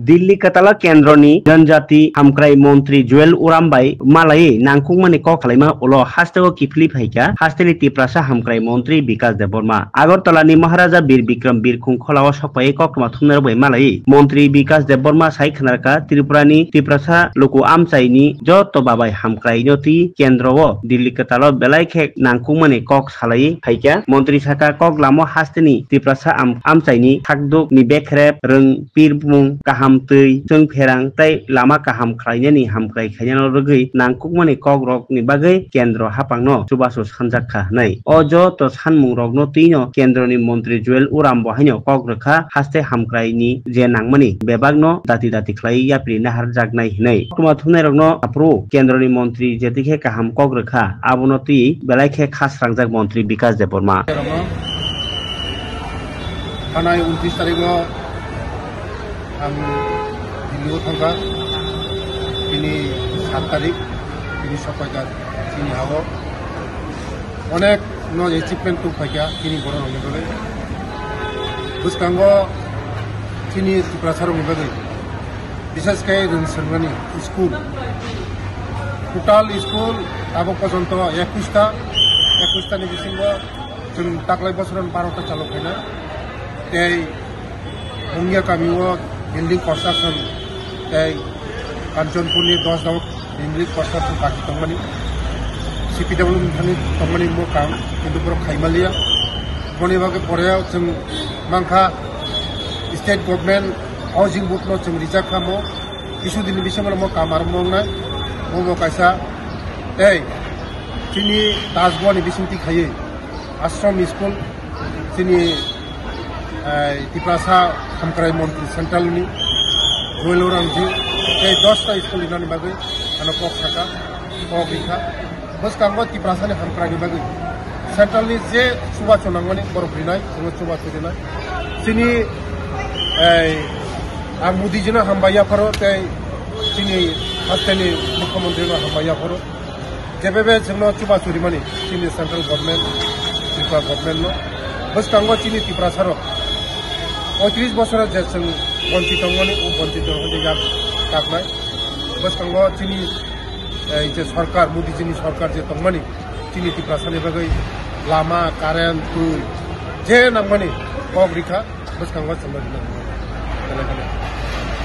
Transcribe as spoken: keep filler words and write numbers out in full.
Delhi kwtalo kendroni janjati hamkrai montri Juel Oram bai malaiwi nangkukmani kok salaima ulo hasteo kiphilwi phaikha hasteni Tiprasa hamkrai montri Bikas Debbarma. Agartalani Maharaja Bir Bikram Birkhung kholao sokpaiwi koktwma thumnairok bai malaiwi montri Bikas Debbarma sai khwnarkha Tripurani Tiprasa luku amchaini joto babai hamkraino twi kendro o Delhi kwtalo belai khe nangkukmani kok salaiwi phaikha. Montri sakha kok lamo hasteni Tiprasa am-, amchaini khakduk ni bekrep rwng pirmung kaham twi chwng pherang tei lama kaham khlainani hamkrai khainano rwgwi nangkukmani kokrokni bagwi kendro haphangno chubachu sanjakha hwnwi. O joto sanmungrokno twino kendroni montri Juel Oram bo haino kok rwkha haste hamkraini je nangmani bebakno dati dati khlai yapri naharjaknai hwnwi. Koktwma thumnairokno aphuru kendroni montri jetikhe kaham kok rwkha abono twi belai khe kha srangjak montri Bikas Debbarma. Thanai untris tarikh o ang Delhi o thangkha, tini sat tarikh, tini sokpaikha chini hao. Onek no achievement tuk phaikha chini borok rokni bagwi. Bwskango chini Tiprasa rokni bagwi, bishesh khe rwng swrwngmani school, total school tabuk porjonto ekush ta, ekush ta ni bisingo chwng taklai bosoro baro ta chalo khainai. Tei Mungia kami o building construction tei Kanchanpur ni dos dao building construction baki tongmani, C P W ni thani tongmani mo kam, kintu borok khaimaliya. Boni bagwi pore chwng mankha state government housing board no chwng rijak kha mo, kisu din ni bisingo mo kam arombo wngnai, mo bo kaisa tei chini Tasbo ni bisingtwi khaiwi Ashram School, chini, eh, Tiprasa Hamkrai Montri Central ni Joel Oramji, tei dos ta school rinani bagwi ano kok saka, kok rikha. Bwskango Tiprasa ni hamkrai ni bagwi Central ni je chubachu nangmani borok rinai, chwngno chubachu rinai. Chini, eh, ang Modi ji no hambai yapharo tei chini hasteni Mukhyamantri no hambai yapharo. Jebebe chwngno chubachu rimani chini central government, Tripura government no. Bwskango chini Tiprasa rok poitris bosoro je chwng bonchi tongmani, o bonchi tongmani yak taknai. Bwskango chini, eh, je sorkar, Modi ji ni sorkar je tongmani, chini Tiprasa ni bagwi lama, current, twi, je nangmani kok rikha, bwskango chwngno rinai.